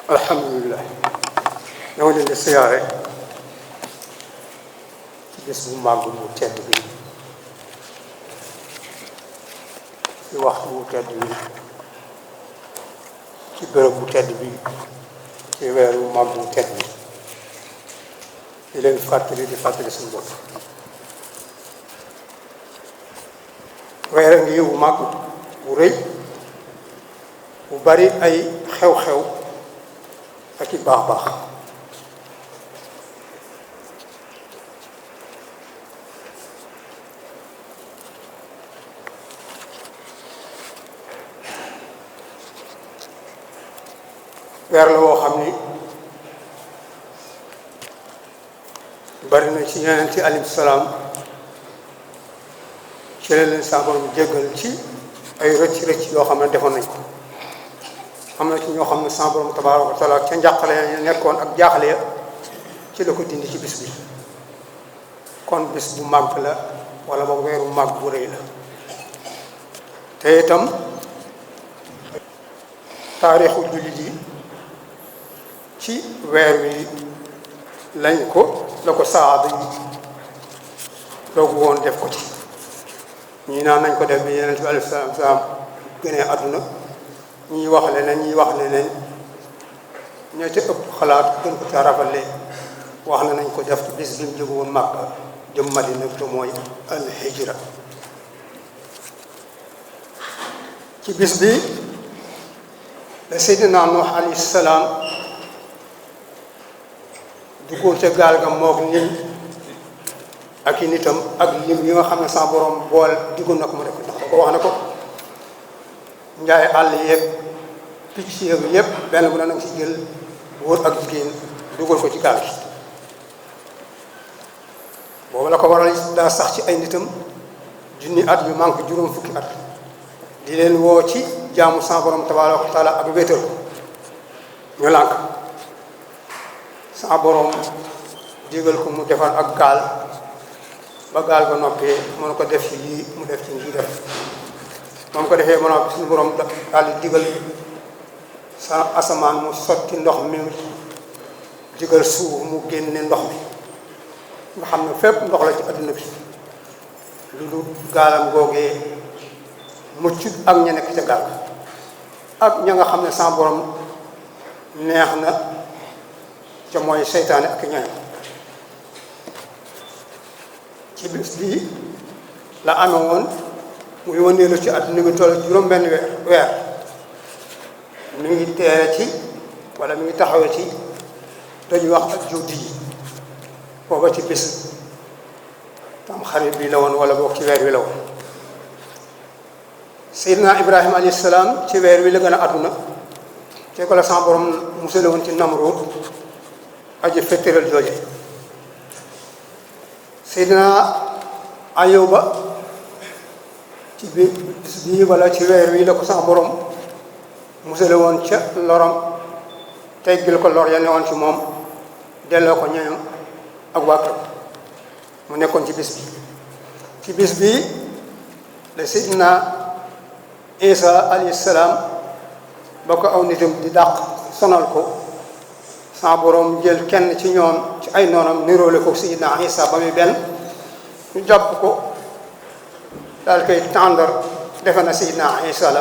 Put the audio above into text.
alhamdulilah ñoo leen di siyaare ci bés bu màgg bu tedd bi ci waxtu bu tedd bi ci bërëb bu tedd bi ci weer bu màgg bu tedd bi di leen fàttali suñu bopp. weer a ngi bu màgg bu rëy bu bari ay xew-xew ak i baax-baax weer la woo xam ni bari na ci yeneen ci alayhi salaam ci la leen sa borom jéggal ci ay rëcc-rëcc yoo xam ne defoon nañ ko. am na ci ñoo xam ne sa borom tabaaraka wa taala ca njàqale ya nekkoon ak jaaxle ya ci la ko dindi ci bis bi kon bis bu màgg la wala boog weer bu màgg bu rëy la te itam taarixu jullit yi ci weer wi lañ ko la ko saaba yi doogu woon def ko ci ñii naan nañ ko def bi yeneen bi alayhi salaam gënee àdduna ñuy wax leneen ñuy wax leneen ñoo ca ëpp xalaat gën ko ca rafale wax na nañ ko def ci bis bi mu jóge woon Màkka jëm Madina te mooy al hijra ci bis bi la Seydina Nuux alayhi salaam duggoon ca gaal ga moog nit ak i nitam ak lim yi nga xam ne sa borom bool diggoon na ko mu def ndax da ko wax ne ko njaay àll yeeg picc yeeg yëpp benn bu ne nanga si jël góor ak jigéen dugal ko ci gaal gi boobu la ko waral daa sax ci ay nitam junni at yu manque juróom fukki at di leen woo ci jaamu sa borom tabaaraka wa taala ak wéetal ko ñu lànk sa borom digal ko mu defar ak gaal ba gaal ba noppee mën ko def ci lii mu def ci lii def moom ko defee mën suñu borom daal di digal sa asamaan mu sotti ndox mi digal suuf mu génne ndox mi nga xam ne fépp ndox la ci adduna bi lu dul gaalam googee mucc ak ña nekk ca gaal ak ña nga xam ne sa borom neex na ca mooy seytaane ak ñañ ci bis bii la amee woon muy wëndeelu ci àdduna bi toll juróom benn weer mi ngi teere ci wala mi ngi taxawee ci dañuy wax ak juuti yi booba ci bis tam xarit bi la woon wala boog ci weer wi la woon Seydina Ibrahima alayhi salaam ci weer wi la gën a àdduna te ko la sa borom musale woon ci Namruud aji fettéral jooje Seydina Ayuba ci bi bis bii wala ci weer wi la ko sa borom musale woon ca lorom teggil ko lor ya ne woon ci moom delloo ko ñeñam ak waa kër mu nekkoon ci bis bi ci bis bi la Seydina Isa alayhi salaam ba ko aw nitam di dàq sonal ko sa borom jël kenn ci ñoom ci ay noonam niroole ko Seydina Isa ba muy benn ñu jàpp ko daal koy tàndar defe na Seydina Isa la